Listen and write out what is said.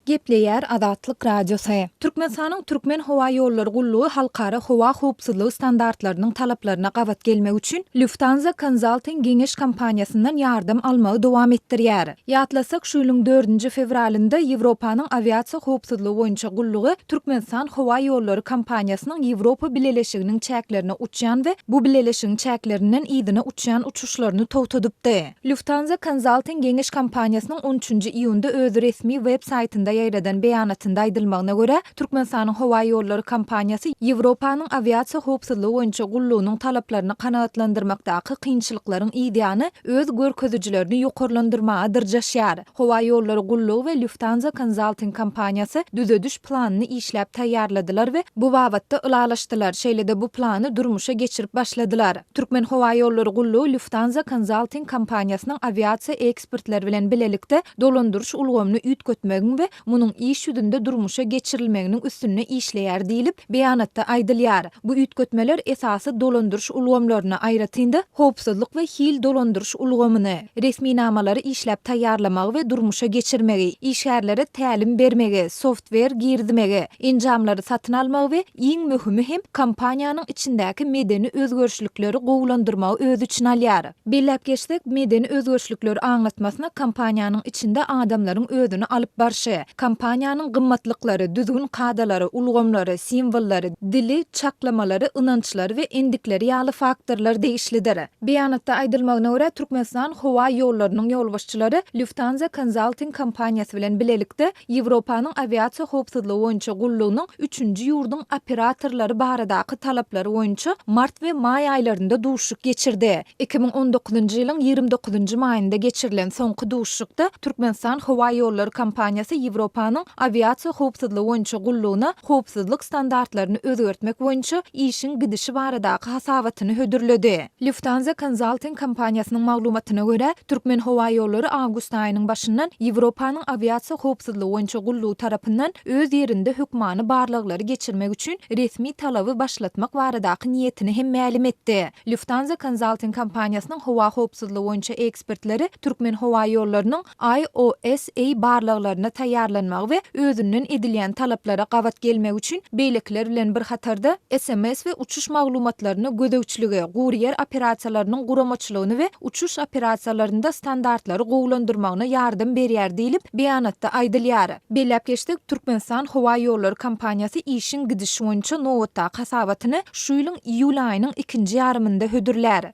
Gepleýär Azatlyk Radiosy. Türkmenistanyň Türkmenhowaýollary gullugy halkara howa howpsuzlygy standartlarynyň talaplaryna gabat gelmek üçin Lufthansa Consulting geňeş kompaniýasyndan ýardam almagy dowam etdirýär. Ýatlasak, şu ýylyň dördünji fewralynda Ýewropanyň awiasiýa howpsuzlygy boýunça gullugy Türkmenistan howaýollary kompaniýasynyň Ýewropa Bileleşiginiň çäklerine uçýan we bu bileleşigiň çäklerinden yzyna uçýan uçuşlaryny togtadypdy. Lufthansa Consulting geňeş kompaniýasynyň on üçünji iýunda öz resmi web saýtynda ýaýradan beýanatynda aýdylmagyna görä, Türkmenistanyň howaýollary kompaniýasy Ýewropanyň awiasiýa howpsuzlygy boýunça gullugynyň talaplaryny kanagatlandyrmakdaky kynçylyklaryň yzýany öz görkezijilerini ýokarlandyrmaga dyrjaşýar. Howaýollary gullugy we Lufthansa Consulting kompaniýasy düzediş planyny işläp taýýarladylar we bu babatda ylalaşdylar, şeýle-de bu plany durmuşa geçirip başladylar. Türkmenhowaýollary gullugy Lufthansa Consulting kompaniýasynyň awiasiýa ekspertleri bilen bilelikde dolandyryş ulgamyny üýtgetmegiň we munuň iş ýüzünde durmuşa geçirilmeginiň üstünde işleýär diýlip, beýanatda aýdylýar. Bu üýtgetmeler esasy dolandyryş ulgamlaryny, aýratyn-da, howpsuzlyk we hil dolandyryş ulgamyny, resminamalary işläp taýýarlamagy we durmuşa geçirmegi, işgärlere tälim bermegi, softwer girizmegi, enjamlary satyn almagy we Iň möhümi hem, kompaniýanyň içindäki medeni özgerişlikleri gowulandyrmagy öz içine alýar. Belläp geçsek, medeni özgerişlikler aňlatmasyna kompaniýanyň içinde adamlaryň özüni alyp barşy, kompaniýanyň gymmatlyklary, düzgün-kadalary, ulgamlary, simwollary, dili, çaklamalary, ynançlary we endikleri ýaly faktorlar degişlidir. Beýanatda aýdylmagyna görä, Türkmenistan howa ýollarynyň ýolbaşçylary Lufthansa Consulting kompaniýasy bilen bilelikde Ýewropanyň awiasiýa howpsuzlygy boýunça gullugynyň üçünji ýurduň operatorlary baradaky talaplary boýunça mart we maý aýlarynda duşuşyk geçirdi. 2019-njy ýylyň 29-njy maýynda geçirilen soňky duşuşykda Türkmenistan howaýollary kompaniýasy Ýewropanyň awiasiýa howpsuzlygy boýunça gullugyna howpsuzlyk standartlaryny özgertmek boýunça işiň gidişi baradaky hasabatyny hödürledi. Lufthansa Consulting kompaniýasynyň maglumatyna görä, Türkmenhowaýollary awgust aýynyň başyndan Ýewropanyň awiasiýa howpsuzlygy boýunça gullugy tarapyndan öz ýerinde hökmany barlaglary geçirmek üçin resmi talaby başlatmak baradaky niýetini hem mälim etdi. Lufthansa Consulting kompaniýasynyň howa howpsuzlygy boýunça ekspertleri Türkmenhowaýollarynyň IOSA barlaglaryna taýýarlanmagy we özünden edilýän talaplara gabat gelmegi üçin beýlekiler bilen bir hatarda sms we uçuş maglumatlaryna gözegçiligi, guryýer operasiýalarynyň guramaçylygyny we uçuş operasiýalarynda standartlary gowulandyrmagyna ýardam berýär diýlip, beýanatda aýdylýar. Belläp geçsek, Türkmenistan howaýollary kompaniýasy işiň gidişi boýunça nobatdaky hasabatyny şu ýylyň iýul aýynyň ikinji ýarymynda hödürlär.